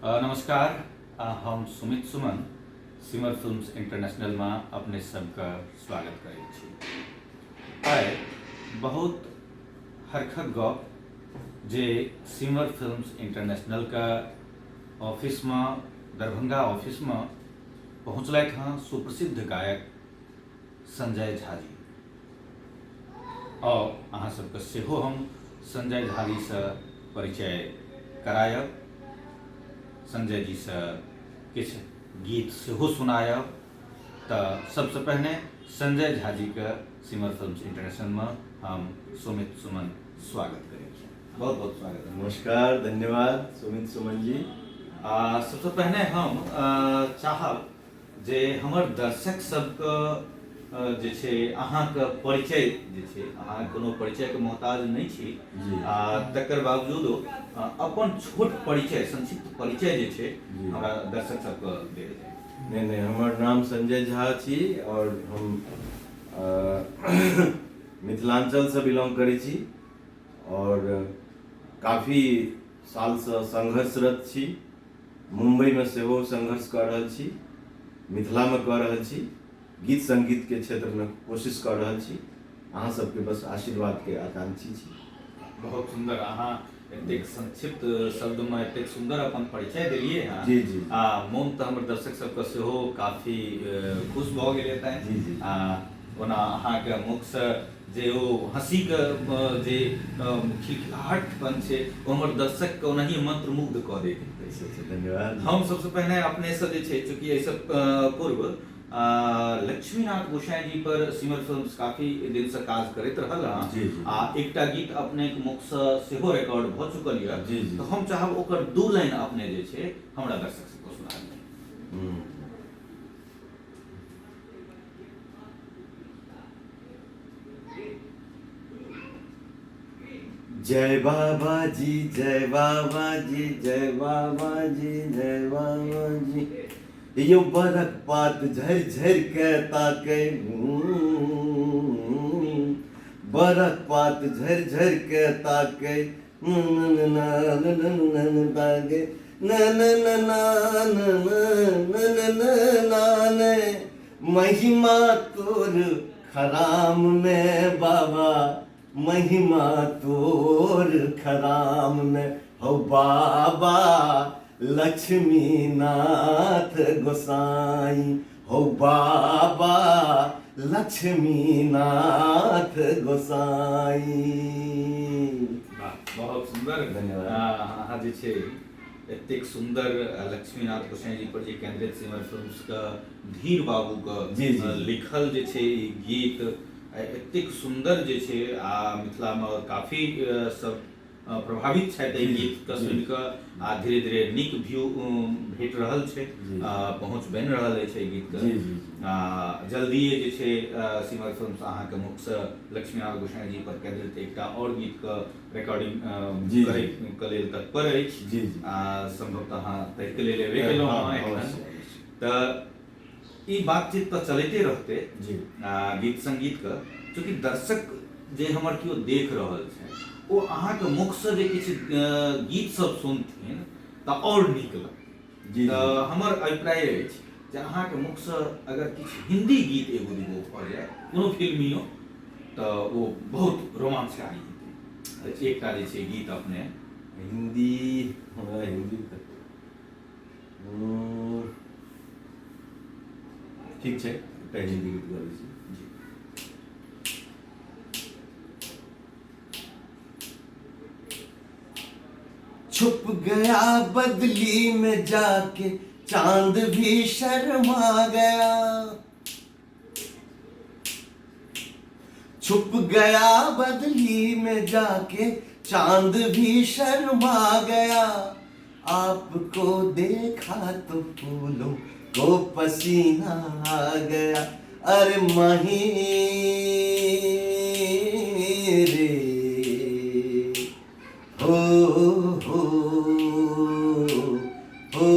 नमस्कार। हम सुमित सुमन सिमर फिल्म्स इंटरनेशनलमे अपने सबके स्वागत करै छी। आइ बहुत हरखक गप जे सिमर फिल्म्स इंटरनेशनलके ऑफिसमे, दरभंगा ऑफिसमे पहुँचलथि हँ सुप्रसिद्ध गायक संजय झा जी। आओर अहाँ सबके सेहो हम संजय झा जीसँ परिचय करायब, संजय जीसँ किछु गीत सेहो सुनायब। तऽ सबसँ पहिने संजय झा जीके सिमर फिल्म्स इंटरनेशनलमे हम सुमित सुमन स्वागत करै छी। बहुत बहुत स्वागत। नमस्कार, धन्यवाद सुमित सुमन जी। सबसँ पहिने हम चाहब जे हमर दर्शक सबके जे छै अहाँके परिचय जे छै, अहाँ कोनो परिचयके मोहताज नहि छी, आ तकर बावजूदो अपन छोट परिचय, संक्षिप्त परिचय जे छै हमरा दर्शक सबके देल जाय। नहि नहि, हमर नाम संजय झा छी और हम मिथिलांचलसँ बिलोंग करै छी और काफी सालसँ संघर्षरत छी। मुम्बईमे सेहो संघर्ष कऽ रहल छी, मिथिलामे कऽ रहल छी, गीत सङ्गीतके क्षेत्रमे कोशिश कऽ रहल छी। अहाँ सबके बस आशीर्वादके आकांक्षी छी। बहुत सुन्दर, अहाँ एतेक संक्षिप्त शब्दमे एतेक सुन्दर अपन परिचय देलियै हँ। जी जी। आ मोन तऽ हमर दर्शक सबके सेहो काफी खुश भऽ गेल हेतनि। जी जी। आ ओना अहाँके मुखसँ जे ओ हँसीके जे खिलखिलाहटपन छै ओ हमर दर्शकके ओनाहिए मंत्रमुग्ध कऽ देत। अच्छा अच्छा, धन्यवाद। हम सबसँ पहिने अपनेसँ जे छै, चूँकि एहिसँ पूर्व लक्ष्मीनाथ गोसाई जी पर सिमर फिल्म्स काफी दिनसँ काज करैत रहल हँ। जी जी। आ एकटा गीत अपनेके मुखसँ सेहो रिकॉर्ड भऽ चुकल यऽ। जी जी। तऽ हम चाहब ओकर दू लाइन अपने जे छै हमरा दर्शक सबके सुना दिअ। जय बाबा जी, जय बाबा जी, जय बाबा जी, जय बाबा जी। यो बरक पात झरि झरि के ताकै, बरक पात झरि झरि के ताकै, ताकै न महिमा तोर खराम में बाबा, महिमा तोर खराम में हो बाबा लक्ष्मीनाथ गोसाई, हो बाबा लक्ष्मीनाथ गोसाई। वाह, बहुत सुन्दर। धन्यवाद। अहाँ जे छै एतेक सुन्दर लक्ष्मीनाथ गोसाई जी पर जे केंद्रित सिमर फिल्म्स के धीर बाबू के जी, जी, जी। लिखल जे छै ई गीत एतेक सुन्दर जे छै, आ मिथिला में काफी सब प्रभावित छथि एहि जी, गीत के जी। सुनि कऽ, आ धीरे धीरे नीक व्यू भेट रहल छै, जी। पहुँच बनि रहल अछि एहि गीत के। जी, जी, जी। आ जल्दिए जे छै सिमर फिल्म्स अहाँके मुखसँ लक्ष्मीनाथ गोसाई जी पर केंद्रित एकटा आओर गीत के रिकॉर्डिंग जी, करै जी। के लेल तत्पर अछि। जी, जी। आ संभवतः अहाँ ताहिके लेल एबे केलहुँ हँ, हँ एखन। अवश्य, अवश्य। तऽ ई बातचीत तऽ चलैते रहतै। जी। आ गीत संगीत के चूँकि दर्शक जे हमर केओ देख रहल छै ओ अहाँके मुखसँ जे किछु गीत सब सुनथिन तऽ आओर नीक लगतै। जी, तऽ जी। हमर अभिप्राय अछि जे अहाँके मुखसँ अगर किछु हिंदी गीत एगो दूगो भऽ जाय कोनो फिल्मियो तऽ ओ बहुत रोमांचकारी हेतै। तऽ एकटा जे छै गीत अपने हिंदी, हमरा हिंदी तऽ ठीक छै, एकटा हिंदी गीत गबै छी। जी। छुप गया बदली में जाके चांद भी शर्मा गया, छुप गया बदली में जाके चांद भी शर्मा गया, आपको देखा तो फूलों को पसीना आ गया, अरे माही रे हो हो हो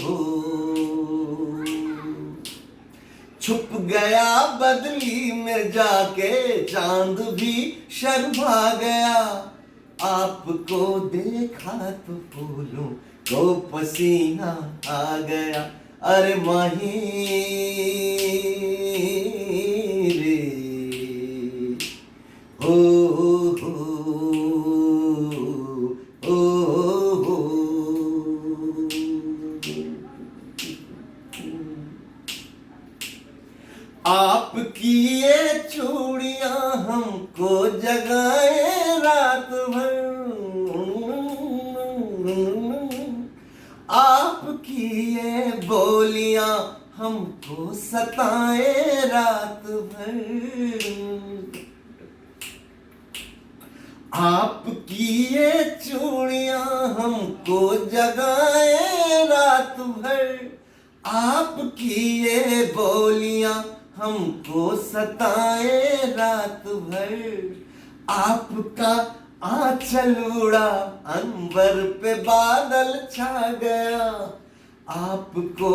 हो। छुप गया बदली में जाके चांद भी शर्मा गया, आपको देखा तो फूलों को पसीना आ गया अरे माही रे हो हो हो हो। आपकी ये चूड़ियां हमको जगाए रात भर, आपकी ये बोलियां हमको सताए रात भर, आपकी ये चूड़ियां हमको जगाए रात भर, आपकी ये बोलियां हमको सताए रात भर, आपका आंचल उड़ा अंबर पे बादल छा गया, आपको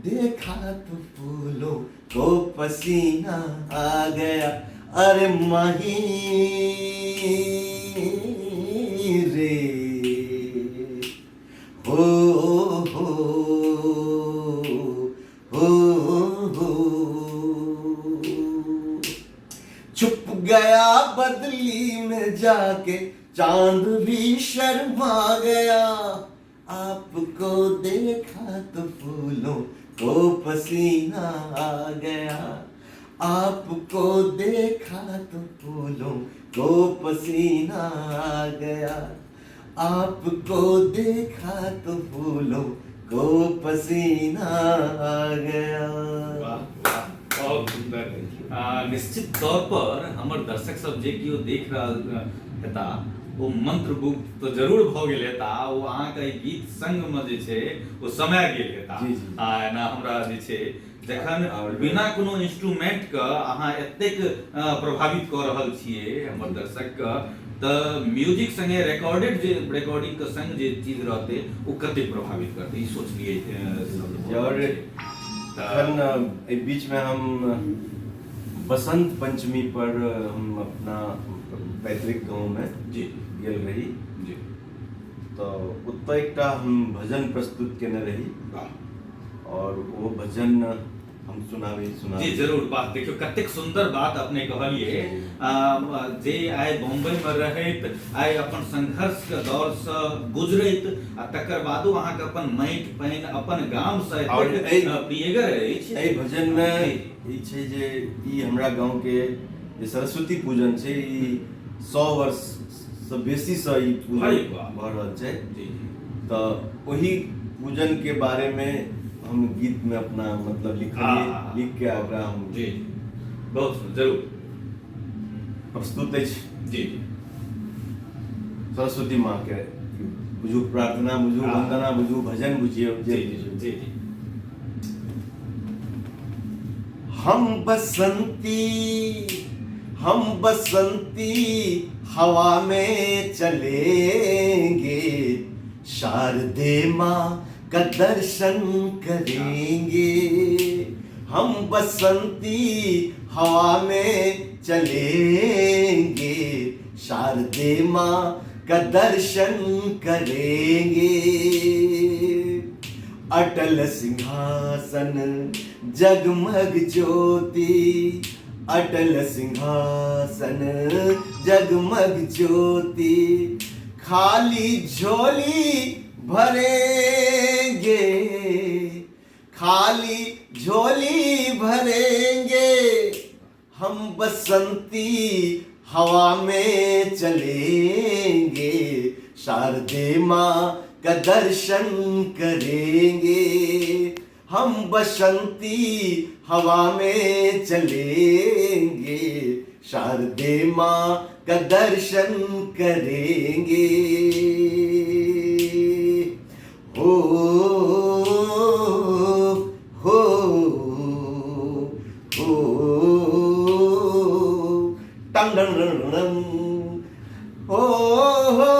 देखा तो फूलों को पसीना आ गया अरे माही रे हो हो हो हो। छुप गया बदली में जाके चांद भी शर्मा गया, आपको देखा तो फूलों को पसीना आ गया, आपको देखा तो फूलों को पसीना आ गया, आपको देखा तो फूलों को पसीना आ गया। वाह वाह, बहुत सुंदर। निश्चित तौर पर हमर दर्शक सब जे केओ देख रहल हेता ओ मंत्रमुग्ध तऽ जरूर भऽ गेल हेता, ओ अहाँके एहि गीत संगमे जे छै ओ समय गेल हेता। जी, जी। आ एना हमरा जे छै जखन आओर बिना कोनो इंस्ट्रूमेंटके अहाँ एतेक प्रभावित कऽ रहल छियै हमर दर्शकके, तऽ म्यूजिक संगे रिकॉर्डेड जे रिकॉर्डिंग के संग जे चीज रहतै ओ कतेक प्रभावित करतै, ई सोचलियै। जी, आओर एखन एहि बीचमे हम बसंत पंचमी पर हम अपना पैतृक गाँवमे जी गेल रही। जी। तऽ ओतऽ एकटा हम भजन प्रस्तुत केने रही। वाह। आओर ओ भजन हम सुनाबी सुनाबी। जी जरूर। वाह, देखियौ कतेक सुंदर बात अपने कहलिए। जे आइ बम्बई में रहैत आइ अपन संघर्ष के दौर से गुजरैत आ तकर बादो अहाँके अपन माटि पानि अपन गाम से आओर एतेक प्रियगर अछि। एहि भजन में ई छै जे ई हमरा गाँव के जे सरस्वती पूजन छै ई 100 वर्ष से बेसी से ई पूजन अरे वाह। भऽ रहल छै। जी, जी। तऽ ओहि पूजन के बारे में हम गीत में अपना मतलब लिखलिए, लिख के ओकरा हम जी, जी। बहुत सुंदर, जरूर। प्रस्तुत अछि। जी, जी। सरस्वती माँ के बुझू प्रार्थना, बुझू वंदना, बुझू भजन, बुझियौ जे जी, बुझू। जी, जी। हम बसंती, हम बसंती हवा में चलेंगे, शारदे माँ का दर्शन करेंगे, हम बसंती हवा में चलेंगे, शारदे माँ का दर्शन करेंगे, अटल सिंहासन जगमग ज्योति, अटल सिंहासन जगमग ज्योति, खाली झोली भरेंगे, खाली झोली भरेंगे, हम बसंती हवा में चलेंगे, शारदे माँ का दर्शन करेंगे, हम बसंती हवा में चलेंगे, शारदे माँ का दर्शन करेंगे। हो हो हो टंग टंग टंग टंग हो हो।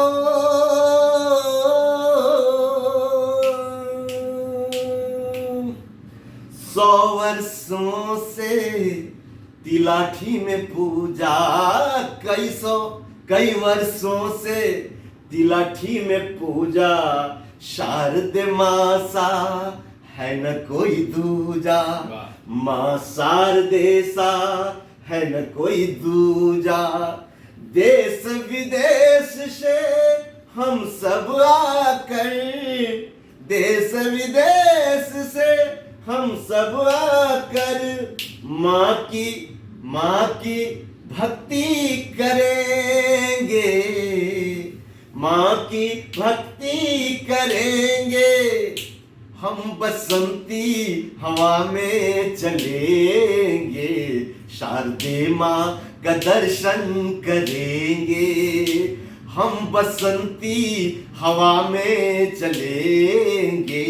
100 वर्षों से तिलाठी में पूजा, कई सौ कई वर्षों से तिलाठी में पूजा, शारद माँ सा है न कोई दूजा, माँ शारदे सा है न कोई दूजा। देश विदेश से हम सब आकर, देश विदेश से हम सब आकर माँ की भक्ति करेंगे, माँ की भक्ति करेंगे। हम बसंती हवा में चलेंगे, शारदे माँ का दर्शन करेंगे। हम बसंती हवा में चलेंगे,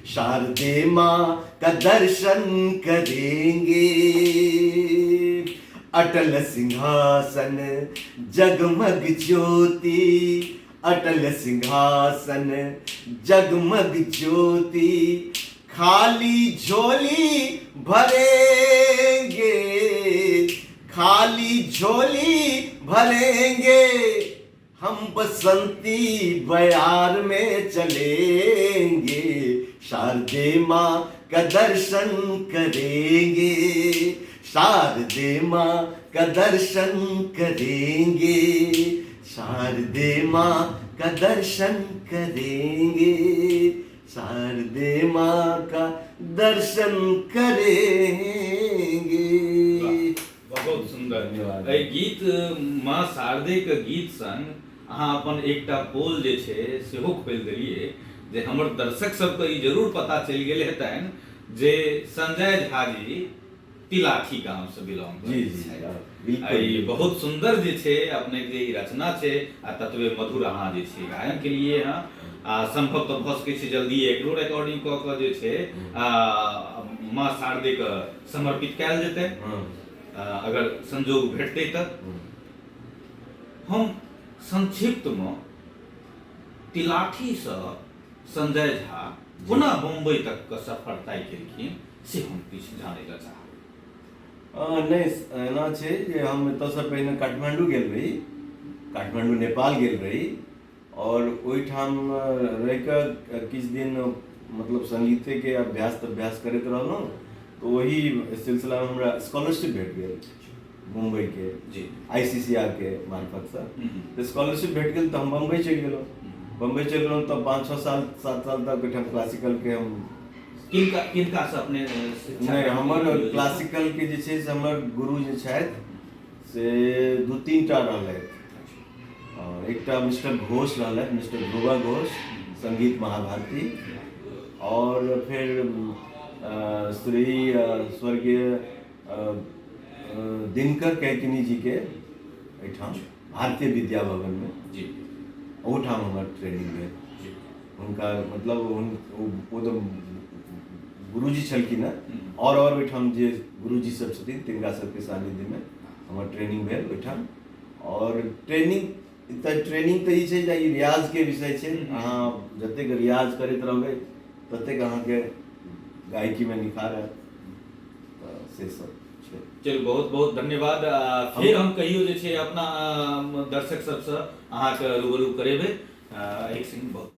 शारदे माँ का दर्शन करेंगे। अटल सिंहासन जगमग ज्योति, अटल सिंहासन जगमग ज्योति, खाली झोली भरेंगे, खाली झोली भरेंगे। हम बसंती बयार में चलेंगे, शारदे माँ का दर्शन करेंगे, शारदे माँ का दर्शन करेंगे, शारदे माँ का दर्शन करेंगे, शारदे माँ का दर्शन करेंगे। बहुत सुंदर। धन्यवाद। एहि गीत माँ शारदे के गीत संग अहाँ अपन एकटा पोल जे छै सेहो खोलि देलियै जे हमर दर्शक सबके ई जरूर पता चलि गेल हेतनि जे संजय झा जी तिलाठी गाम से बिलोंग जी करै जी छथि। बिल्कुल। ई बहुत सुंदर जे छै अपने जे ई रचना छै आ ततबे मधुर अहाँ जे छै गायन के लिए हँ आ संभव तऽ भऽ सकै छै जल्दी एकरो रिकॉर्डिंग कऽ कऽ जे छै आ माँ शारदे के समर्पित कयल जेतै अगर संजोग भेटतै तऽ। हम संक्षिप्तमे तिलाठीसँ संजय झा कोना बम्बई तक के सफर तय केलखिन से हम किछु जानै लए चाहब। नहि, एना छै जे हम एतऽसँ पहिने काठमाण्डू गेल रही, काठमाण्डू नेपाल गेल रही आओर ओहिठाम रहिकऽ किछु दिन मतलब सङ्गीतेके अभ्यास तभ्यास करैत रहलहुँ, तऽ ओही सिलसिलामे हमरा स्कॉलरशिप भेट गेल मुम्बईके ICCR के मार्फतसँ। तऽ स्कॉलरशिप भेट गेल तऽ हम बम्बई चलि गेलहुँ। बम्बई चलि गेलहुँ तऽ 5 6 साल 7 साल तक ओहिठाम क्लासिकलके हम किनका किनका से अपने शिक्षा नहि, प्राप्त हमर केलियै? क्लासिकलके जे छै से हमर गुरु जे छथि से 2-3 टा रहलथि। एकटा मिस्टर घोष रहलथि, मिस्टर ध्रुवा घोष, संगीत महाभारती, आओर फेर श्री स्वर्गीय दिनकर कैकिनी जीके एहिठाम भारतीय विद्या भवनमे ओहूठाम हमर ट्रेनिंग भेल। हुनका मतलब ओ तऽ गुरुजी छलखिन हेँ, आओर ओहिठाम जे गुरुजी सब छथिन तिनका सबके सान्निध्यमे हमर ट्रेनिंग भेल ओहिठाम। आओर ट्रेनिंग तऽ ट्रेनिंग तऽ ई छै जे ई रियाजके विषय छै, अहाँ जतेक रियाज करैत रहबै ततेक अहाँके गायकीमे निखार आयत, तऽ से सब छै। चलू, बहुत बहुत धन्यवाद। फेर हम कहियो जे छै अपना दर्शक सबसँ अहाँके रूबरू करेबै। एक सिंह बहुत